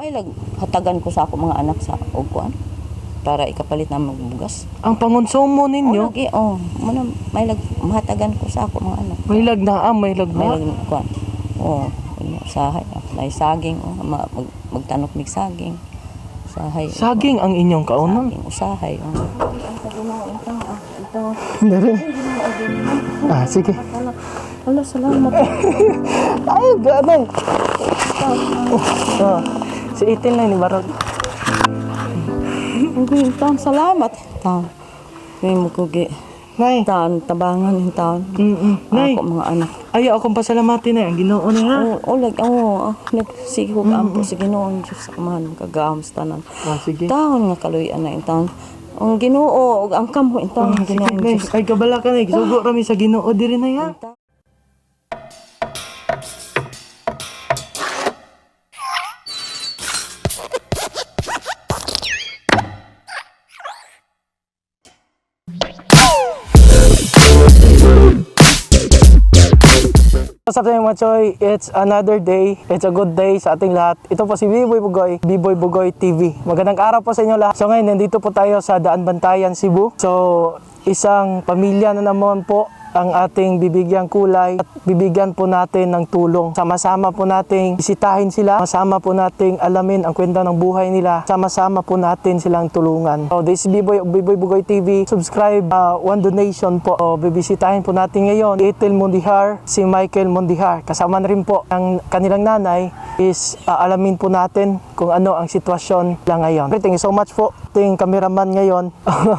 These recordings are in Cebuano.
May lag hatagan ko sa ako mga anak sa og kuan para ikapalit na magbugas. Ang pangonsumo Oh, ninyo, lagi, oh, muna may lag mahatagan ko sa ako mga anak. may lag naa, may lag May na. lag kuan. Oh, ano, sahay, may saging, oh, magtanok mig saging. Sahay. Saging ang inyong kaunon. Saging, usahay. Oh. Dere. Ah, sige. Hala, salamat. Ay, ganay. Oh, si Itil na ni Barog. Ang taon, salamat. Taon. May mukugi. Nay. Taon, tabangan yung taon. Nay, Ako mga anak. ayaw akong pasalamatin na ang Ginoo ni ha. Oh, oh, lag, oh, nagsige ko ampo sa Ginoo Diyos man kagahom sa tanan. Ah, sige. Taon nga kaluy-an na yung taon. Ang Ginoo ug ang kamho yung taon Ah, ang sige, Ginoo Nay. Diyos. Ay, kabala ka, Nay. Sugo rami sa Ginoo diri na ha. What's up tayo mga choy? It's another day. It's a good day sa ating lahat. Ito po si B-Boy Bugoy, B-Boy Bugoy TV. Magandang araw po sa inyo lahat. So ngayon, nandito po tayo sa Daan Bantayan, Cebu. So, isang pamilya na naman po ang ating bibigyang kulay at bibigyan po natin ng tulong. Sama-sama po nating bisitahin sila, sama po nating alamin ang kwento ng buhay nila, sama-sama po natin silang tulungan. So, this is B-Boy, B-Boy Bugoy TV. Subscribe, one donation po. So, bibisitahin po natin ngayon Ethel Mondihar, si Michael Mondihar. Kasama na rin po ang kanilang nanay is alamin po natin kung ano ang sitwasyon nila ngayon. Thank you so much po. Ito yung cameraman ngayon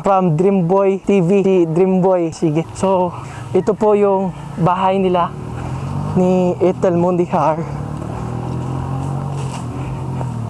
from Dreamboy TV, si Dreamboy. Sige. So, ito po yung bahay nila ni Ethel Mondihar.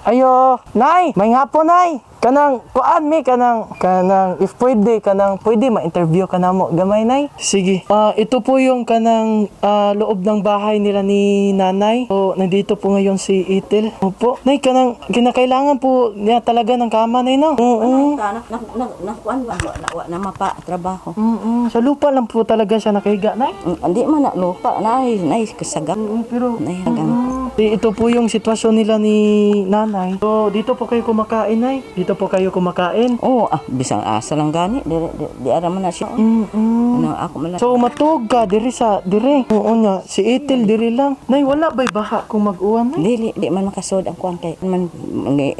Ayo, Nay! May hapon, Nay! Kanang, kuan mi, kanang, kanang, if pwede, kanang, pwede ma-interview ka na mo. Gamay, Nay? Sige. Ah, ito po yung kanang loob ng bahay nila ni Nanay. So, nandito po ngayon si Ethel. Opo. Nay, kanang, kinakailangan po niya talaga ng kama, Nay, no? Oo. Na na na na kuan wa na wa na mapa trabaho. Mm. Sa lupa lang po talaga siya nakahiga, Nay. Hindi man na lupa nay nay kasagap. Oo, pero Nay hagang. Ito po yung sitwasyon nila ni Nanay. So, dito po kayo kumakain, Nay. Dito po kayo kumakain. Oh, bisang asa lang gani di di, di ara man na siya. Ano ako man lang. So matug ka diri sa diri. Oo nga, si Ethel diri lang. Nay, wala bay baha kung mag-uwan nay? Dili di man makasod ang kuan kay man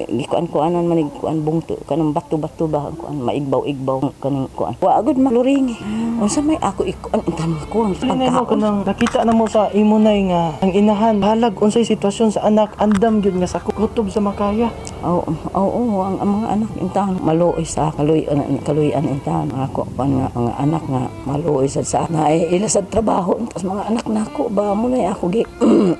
gikuan kuanan man kuan bungto kanang bato-bato ba ang kuan maigbaw-igbaw kaning kuan. Wa agud maluring. Unsa may ako ikuan unta man ko ang Nay, no, pagkaon. kanang nakita na mo sa imo nay nga ang inahan halag unsay sitwasyon sa anak andam gyud nga sa kutob sa makaya. Oo, oo, ang mga anak intahan maluoy sa kaluy-an kaluy-an intahan ako kuan nga mga anak nga maluoy sad sa na ila sa trabaho tas mga anak nako ba mo na ako gi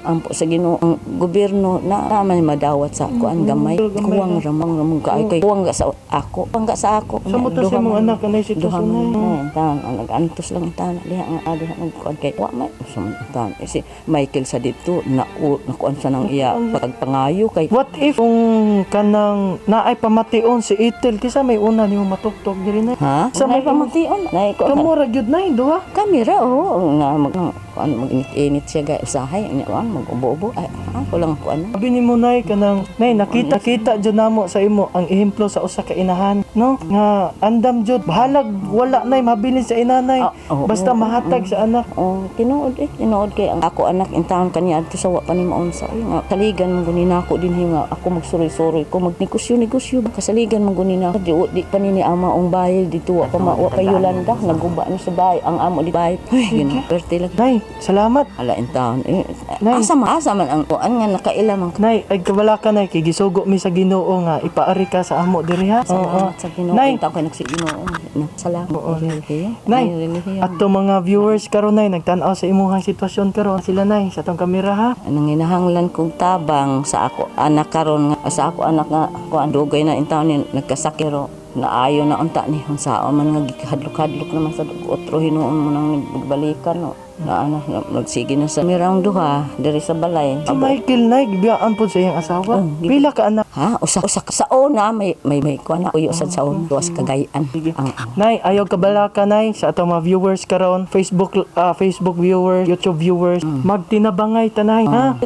ampo sa Ginoo ang gobyerno na naman madawat sa kuan gamay Gamay kuwang lang. ramang ramang kay kay kuwang ga sa ako kuwang ga sa ako. Sa mo to sa Duha imong man- anak kanay duha sitwasyon man nay. oo taon ang nagantos lang taon diha nga diha nagkuan kay wa may sa man taon eh, si Michael sa dito na nakuan sa nang iya pagpangayo kay What if kung kanang naay pamation si Ethel kisa may una nimo matugtog diri nay? Ha? Sa Sa may may- pamation nay ko Kamo ra gyud nay duha. kamera oo nga mag kuan mag-init-init siya ga usahay nya kuan mag-ubo-ubo ay ako lang kuan. Sabi ni mo nay kanang nay nakita kita jud namo sa imo ang ehemplo sa usa ka inahan no nga andam jud bahalag wala nay mabilin sa inanay Ah, oo, basta oo, mahatag sa anak. Oh, tinuod eh, tinuod kay ang ako anak in town kaniya adto sa wa pa ni maunsa. Ay, nga saligan man guni nako dinhi nga ako magsuroy-suroy ko magnegosyo-negosyo kasaligan man guni nako di, di pa ni ama ang bayil dito wa pa wa pa Yolanda naguba na sa bay ang amo di bay. Ay, gino perte lang. Nay, salamat. Ala in town eh, Nay. asa man ang kuan nga nakaila man ka. Nay, ay kabala ka nay kay gisugo mi sa Ginoo nga ipaari ka sa amo diri ha. Salamat sa Ginoo. Nay. In town kay nagsi-Ginoo. Na, salamat. Oo. Relihiyon. Nay, Relihiyon. ato mga viewers karon nay nagtan-aw sa imuhang sitwasyon karon sila nay sa atong kamera ha. Nanginahanglan kong tabang sa ako anak karon nga sa ako anak nga kuan dugay na in taon ni nagkasakiro Naayo na unta ni unsaon man nga gikahadlok-hadlok naman sa otro hinuon mo nang balikan, no. Na ano, nagsige na sa mirang duha diri sa balay. Si Michael, nay, gibiyaan po sa iyang asawa. Oh, Pila ka anak? Ha, usa usa sa una may kuan na uyo sad sa una, duha sa Cagayan. Ang Nay, ayaw kabalaka, nay, sa atong mga viewers karon, Facebook Facebook viewers, YouTube viewers, magtinabangay tanay, ha?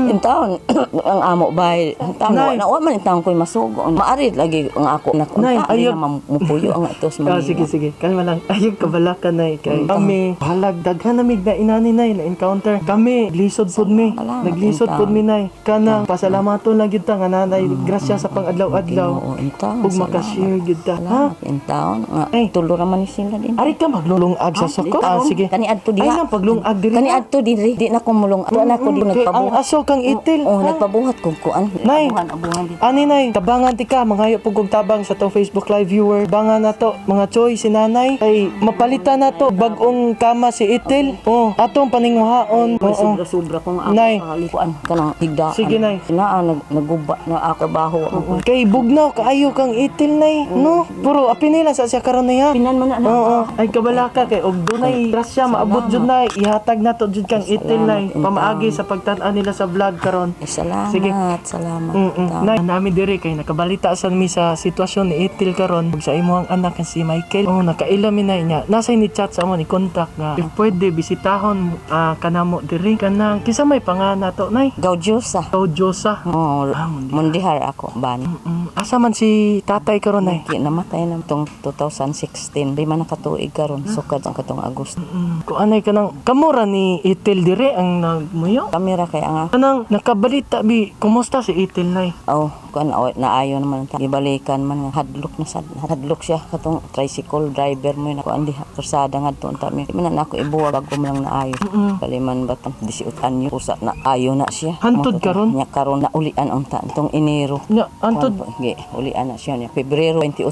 In town ang amo bay, in taon Nay. wa na wa man in taon ko'y masugo. Maari lagi ang ako na Nay, unta di na mupuyo ang atos Ah, Manila. sige, sige. Kalma lang. Ayaw kabalaka, nay, kay kami halag daghan namig na inani, nay, na encounter. Kami lisod pud mi. Salamat, Naglisod pud mi, nay. Kana pasalamaton lang gyud ta nga nanay grasya sa pangadlaw-adlaw. Ginoo, in taon. Ug makashare gyud ta. Ha? Salamat in taon. Nga, Ay. tulo ra man ni sila din. Ari ka maglulungag sa soko? Ah, sige. Kani adto diha. Ay nang paglungag diri. Kani adto diri. Di na ko mulong. Wa na ko di Kay ang nagpabuhat. aso kang itil. Oh, Ha? nagpabuhat kog kuan. Nay. Abuhan, abuhan dito. Ani, nay, tabangan ti ka, manghayo po kog tabang sa tong Facebook Live viewer. Bangan na to, mga choy, si nanay. Ay, mapalitan na to, bagong kama si Itil. Oh, atong paninguhaon. May Oo. sobra-sobra kong ako Nay. kuan kanang higdaan. Sige, Nay. Naa naguba na ako trabaho. Kay bugnaw, kaayo kang itil, nay. No? Puro, apin nila sa siya karon na yan. Pinan man na na. Oo, ay kabalaka kay og dunay grasya maabot jud, nay, ihatag na to jud kang itil, nay, pamaagi sa pagtan-an nila sa vlog karon. Eh, salamat, Sige. salamat. Mm. Nay, nami diri kay nakabalita sa mi sa sitwasyon ni Ethel karon ug sa imong anak nga si Michael. Oh, nakaila mi na niya. Nasa ni chat sa amo ni contact nga if pwede bisitahon kanamo diri kanang kinsa may pangana to, nay? Gaudiosa. Oh, Josa. Oh, Ah, mundi. mundihar ako ban. Asa man si tatay karon, nay? Di namatay na tong 2016. Di man nakatuig karon sukad ang katong Agosto. Kung anay kanang kamura ni Ethel diri ang nagmuyo. Kamera kay ang Kanang nakabalita bi, kumusta si Ethel, nay? Oh, kuan oh, naayo naman ta. Gibalikan man nga hadlok na sad. Hadlok siya katong tricycle driver mo na kuan diha karsada ngadto unta mi. Di man na ako ibuwag bago man lang naayo. Kaliman ba tang 18 anyo usa na ayo na siya. Hantod Mo to- karon? Nya karon na ulian unta tong Enero. Nya antod Kuan po, gi, ulian na siya niya. Pebrero 28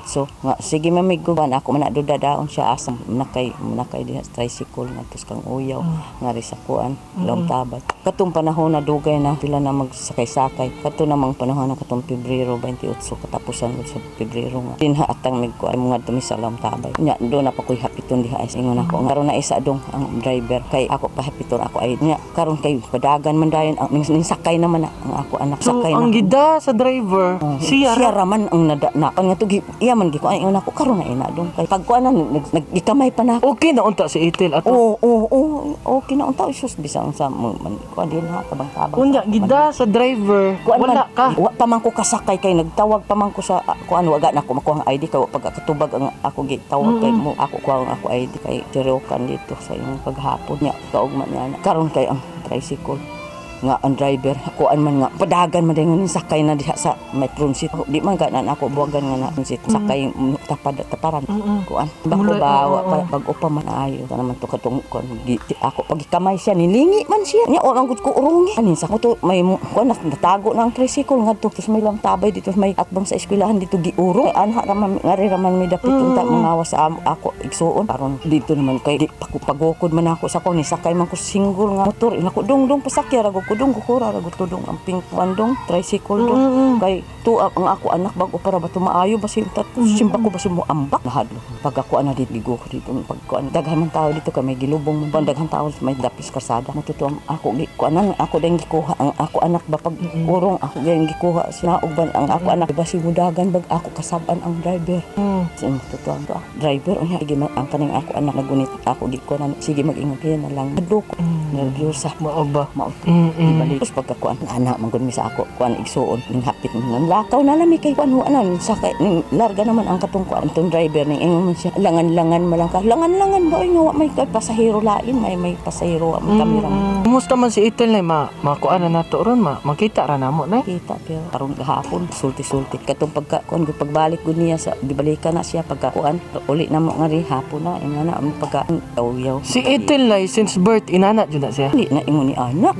nga sige mamig kuan ako man na duda daon siya asa nakay nakay diha sa tricycle ngadto sa kang uyaw ngari sa kuan long tabay. Katong panahon na dugay na pila na magsakay-sakay. Kato namang panahon na katong Pebrero 28 katapusan gud sa Pebrero nga dinha atang mig kuan mga dumi sa long tabay. Nya do na pa koy hapiton diha ay ingon ako nga karon na isa dong ang driver kay ako pa hapiton ako ay nya karon kay padagan man dayon ang ning sakay naman na ang ako anak So, sakay ang na. gida sa driver, siya Siya raman ang nada na ang nga tugi iya man gi ko ay una ko karon na ina dong kay pag kuan na nag, gikamay pa na ako. Okay na unta si Ethel ato. Oo, okay na unta sus bisan sa mo man kuan din ha tabang-tabang. Unya gida sa driver, Kuan wala man, ka. Wa pa man ko kasakay kay nagtawag pa man ko sa kuan waga na ako makuha ang ID kay wa pagkatubag ang ako gitawag kay mo ako kuha ang ako ID kay tirokan dito sa imong paghapon niya kaugma niya na. Karon kay ang tricycle nga ang driver kuan man nga padagan man dayon ni sakay na diha sa may front seat di man ganan ako buwagan nga na front seat sakay tapad taparan kuan bako ba wa pa bag-o pa man ayo ta naman to katong kuan ako pag kamay siya nilingi man siya nya wa man gud ko urungi anin sa ko to may kuan natago na ang tricycle ngadto tapos may lang tabay dito may atbang sa eskwelahan dito giurong anha ra man ngari ra man mi dapit unta mangawas sa ako igsuon karon dito naman kay di pagukod man ako sa ko ni sakay man ko single nga motor ina ko dong dong pasakya ra ko dong kukura ra gud dong ang pink one dong tricycle dong kay tu ang ako anak bago para ba tumaayo ba simta simba ko ba mo ambak nahadlo pag ako ana dito ko dito pag kuan daghan man tao dito kay may gilubong man daghan tao may dapis karsada mo totoo ang ako gi kuan ang ako dang gikuha ang ako anak ba pag urong ako dang gikuha sinaog ban ang ako anak ba si mudagan bag ako kasaban ang driver. Sino totoo ang driver unya sige ang kaning ako anak nagunit ako gi kuan sige mag-ingon kaya na lang hadlok ko nervyosa. Mao ba? Mao ibalik. Tapos pagka kuan anak man gud mi sa ako kuan igsuon ning hapit man lakaw na lami kay kuan huwa na sakay ning larga naman ang katong kuan tong driver ning ingon man siya langan-langan man lang ka langan-langan ba oy nga wa may kay pasahero lain may pasahero wa may kamera man. Kumusta man si Ethel, nay? Ma makuan na nato ron ma makita ra namo, nay. Kita pero karon gahapon sulti-sulti katong pagka kuan gud pagbalik gud niya sa gibalikan na siya pagka kuan uli na mo nga ri hapon na inga na ang pagka yaw Si Ethel, nay, since birth inana jud na siya. Di na ingon ni anak.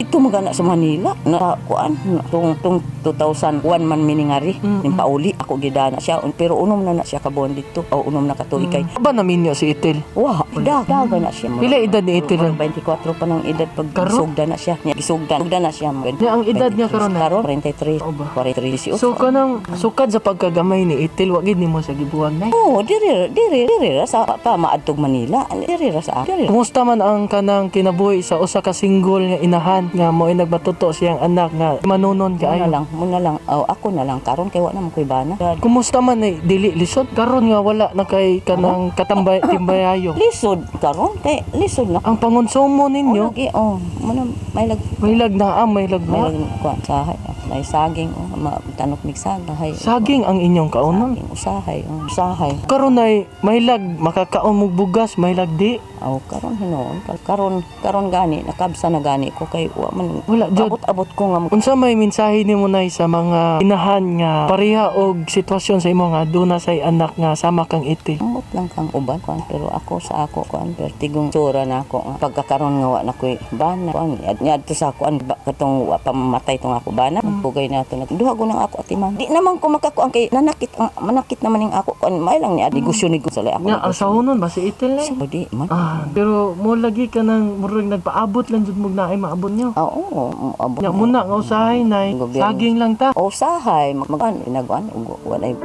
Ito magana sa Manila na kuan tung tung 2001 man miningari ning pauli ako gidana siya pero unom na na siya ka buwan dito o unom na ka tuig kay Ba naminyo si Itil? wah daga na siya. Pila edad ni Itil ron? 24 pa ng edad pag Karon? gisugda na siya. Nya gisugda sugda na siya. Nya, ang edad niya karon na? Karon 43. Oo ba? 43 So kanang sukad sa pagkagamay ni Itil, wa gid nimo siya gibuwag, Nay. Oo, diri diri diri ra sa pa maadtog Manila. Diri ra sa diri. Kumusta man ang kanang kinabuhi sa usa ka single nga inahan nga mo'y nagmatuto siyang anak nga manunon Muna kaayo? lang, muna lang. Oh, ako na lang karon kay wa na man koy bana. Kumusta man ay dili lisod karon nga wala na kay kanang katambay timbayayo? Lisod karon kay lisod na. Ang pangonsumo ninyo, Lagi, oh, muna may lag may lag na ah, may lag may na. lag kuan sahay. May saging oh, tanok mig sagay. Saging ang inyong kaunon. Saging usahay, oh, usahay. Karon ay may lag makakaon mo bugas, may lag di. Aw karon hinuon karon karon gani nakabsa na gani ko kay wa man Wala jud. abot-abot ko nga Unsa may mensahe nimo, Nay, sa mga inahan nga pareha og sitwasyon sa imo nga duna say anak nga sama kang Itil? Amot lang kang uban kuan pero ako sa ako kuan pertigong tsura na ako nga pagkakaron nga wa na koy bana kuan niadto sa kuan ba, katong wa pa mamatay tong ako bana pugay na to nag duha ko nang ako atiman di naman ko makakuan kay nanakit ang manakit naman ning ako kuan may lang ni negosyo negosyo ako. Nga ang sahonon ba si Itil, Nay? So, di man. Ah, pero mo lagi ka nang murag nagpaabot lang jud mo naay maabot niyo. Ah, oo, abot. Nya muna nga usahay, Nay, Gobyerno. saging lang ta. O sahay mag mag inaguan ug walay.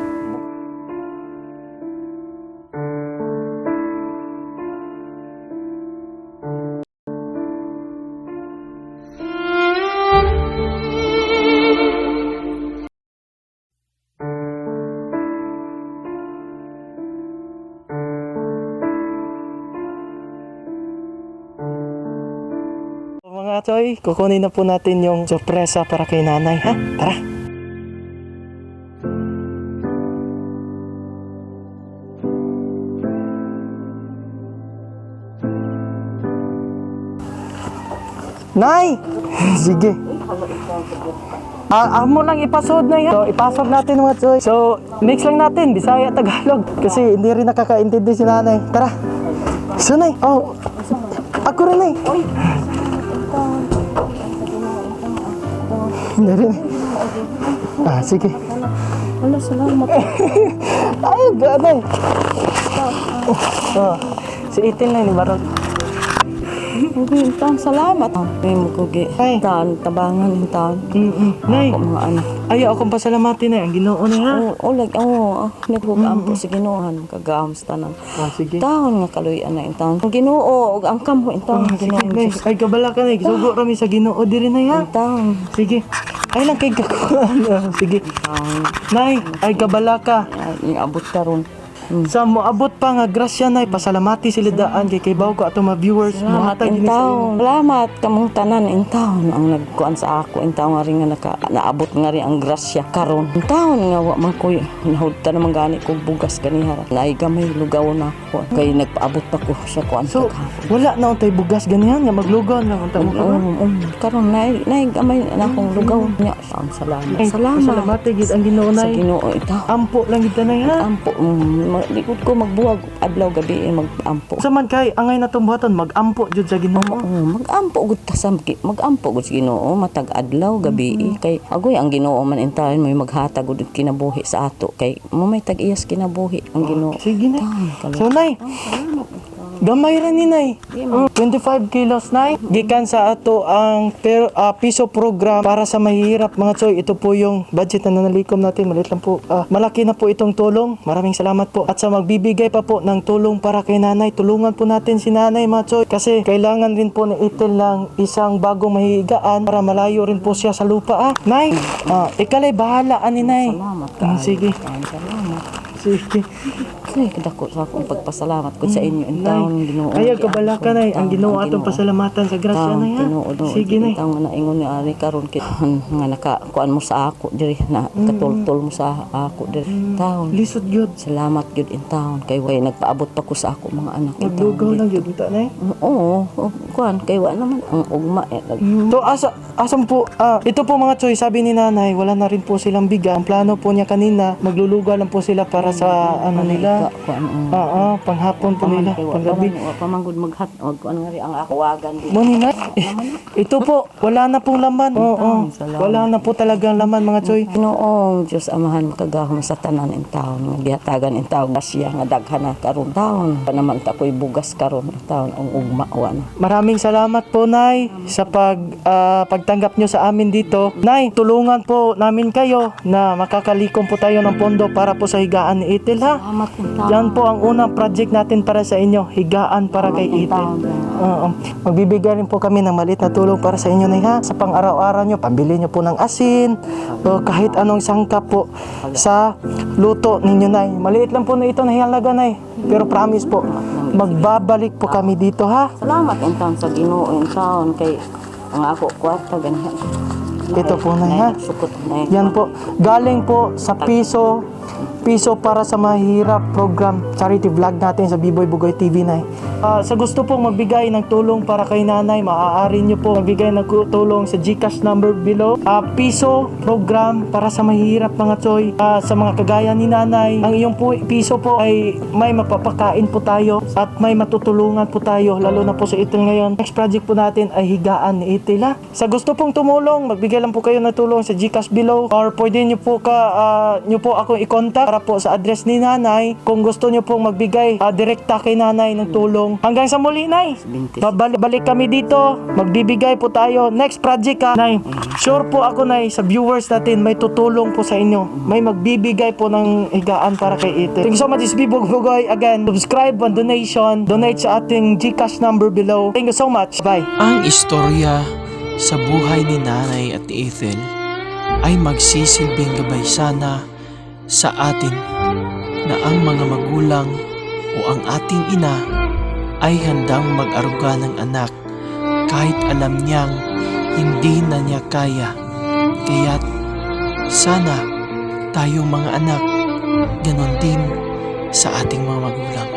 Mga choy, kukunin na po natin yung sorpresa para kay nanay, ha? Tara. Nay! Sige. Ah, amo lang ipasod na yan. So, ipasok natin, mga choy. So, mix lang natin, Bisaya, Tagalog. Kasi hindi rin nakakaintindi si nanay. Tara. So, Nay. Oh, ako rin, Nay. Hindi rin. Ah, sige. Wala, salamat. Ay, ganay. Oh, oh. Si Itil na ni Barol. Hindi, taon, salamat. Ay, mo ko gi. Ay. Taon, tabangan yung taon. Nay, Ako mga anak. ayaw akong pasalamatin na ang Ginoo na ha. Oo, oh, lag, oo, oh, naghugampo sa Ginoohan, kagahom sa tanan. Ah, sige. Taon nga kaluyan na yung taon. Ang Ginoo, ug ang kamho yung taon, Ah, sige, Ginoo. Nay. Diyos. Ay, kabala ka, Nay. Sugo rami sa Ginoo diri na ha. Ang taon. Sige. Ay lang kay kakuan. Sige. Taon. Nay, ay kabala ka. Ay, abot karon. Sa moabot pa nga grasya, Nay, pasalamati sila daan kay kay ko ato mga viewers. Salamat Mohatag in gini sa imo. taon. Salamat kamong tanan in taon ang nagkuan sa ako in taon nga rin nga naka, naabot nga rin ang grasya karon. In taon nga wa man koy nahudta naman gani kog bugas ganiha. Naay gamay lugaw na ako kay nagpaabot pa ko sa kuan So, kagahapon. wala na untay bugas ganihan nga maglugaw lang unta mo karon. Karon nay nay gamay na akong lugaw niya. Ang salamat. Ay, Salamat. Pasalamati gid ang Ginoo, Sa Nay. Ginoo itaw. Ampo lang gid ta, Nay, ha. Ampo, likod ko magbuwag adlaw gabi eh, magampo. Sa man kay angay na buhaton magampo jud sa Ginoo. Oo, magampo gud ta sa magampo gud sa Ginoo matag adlaw gabi eh. Kay agoy ang Ginoo man intayon mo maghatag gud og kinabuhi sa ato kay mo may tag-iyas kinabuhi ang Ginoo. Sige na. Taon, kaluoy. So Nay, gamay ra ni Nay. 25 kilos, Nay. Gikan sa ato ang piso program para sa mahihirap, mga choy. Ito po yung budget na nanalikom natin. Maliit lang po. Ah, malaki na po itong tulong. Maraming salamat po. At sa magbibigay pa po ng tulong para kay nanay, tulungan po natin si nanay, mga choy. Kasi kailangan rin po ni Itil ng isang bagong mahihigaan para malayo rin po siya sa lupa. Ah. Nay, ikalay bahala ani Nay. Salamat Ah, kaayo. sige. Taon, salamat. Sige. Ay, kadako sa akong pagpasalamat ko sa inyo in taon Ginoo. Kaya kabala ka, Nay, ang Ginoo atong pasalamatan sa grasya, Taon Nay, ha. tinuod. Sige, Nay. Taon nga naingon ni ari karon kit nga naka kuan mo sa ako diri na katultol mo sa ako diri. Taon. Lisod gyud. Salamat gyud in taon kay way nagpaabot pa ko sa ako mga anak in taon. Maglugaw lang gyud unta, Nay. Oo, oh, kuan kay wa naman ang ugma eh. So asa asan po ito po, mga choy, sabi ni nanay wala na rin po silang biga. Ang plano po niya kanina, maglulugaw lang po sila para sa ano nila. Kuan. Oo, panghapon po nila, Kay wa pa panggabi. man, wa pa man gud maghat og kuan nga ri ang ako wagan di. Mo ni, Nay, ito po, wala na pong laman. Oo, Salamat. wala na po talagang laman, mga choy. Ginoong Diyos Amahan, makagahom sa tanan in taon nga gihatagan in taon siya nga daghan na karon taon pa naman ta ko'y bugas karon in taon ang ugma wa na. Maraming salamat po, Nay, sa pagtanggap nyo sa amin dito. Nay, tulungan po namin kayo na makakalikom po tayo ng pondo para po sa higaan ni Ethel, ha. Salamat in taon. Yan po ang unang project natin para sa inyo, higaan para kay Ethel. Oo. Magbibigay rin po kami ng maliit na tulong para sa inyo, Nay, ha. Sa pang-araw-araw nyo, pambili nyo po ng asin o kahit anong sangkap po sa luto ninyo, Nay. Maliit lang po na ito na halaga, Nay. Pero promise po, magbabalik po kami dito, ha. Salamat in taon sa Ginoo in taon kay ang ako kwarta ganihan. Ito po, Nay, ha? Sukot na. Yan po. Galing po sa Piso Piso para sa Mahirap program charity vlog natin sa Biboy Bugoy TV na. Sa gusto pong magbigay ng tulong para kay nanay, maaari nyo po magbigay ng tulong sa GCash number below. Piso program para sa mahirap, mga choy. Sa mga kagaya ni nanay, ang iyong po, piso po ay may mapapakain po tayo at may matutulungan po tayo, lalo na po sa Itil ngayon. Next project po natin ay higaan ni Itil, ha. Sa gusto pong tumulong, magbigay lang po kayo ng tulong sa GCash below or pwede nyo po ako i-contact para po sa address ni nanay kung gusto nyo pong magbigay direkta kay nanay ng tulong. Hanggang sa muli, Nay. 26. Babalik kami dito, magbibigay po tayo. Next project ka, Nay. Sure po ako, Nay, sa viewers natin, may tutulong po sa inyo. May magbibigay po ng higaan para kay Ite. Thank you so much, it's Bibog Bugoy. Again, subscribe and donation. Donate sa ating GCash number below. Thank you so much. Bye. Ang istorya sa buhay ni Nanay at ni Ethel ay magsisilbing gabay sana sa atin na ang mga magulang o ang ating ina ay handang mag-aruga ng anak kahit alam niyang hindi na niya kaya. Kaya't sana tayong mga anak ganon din sa ating mga magulang.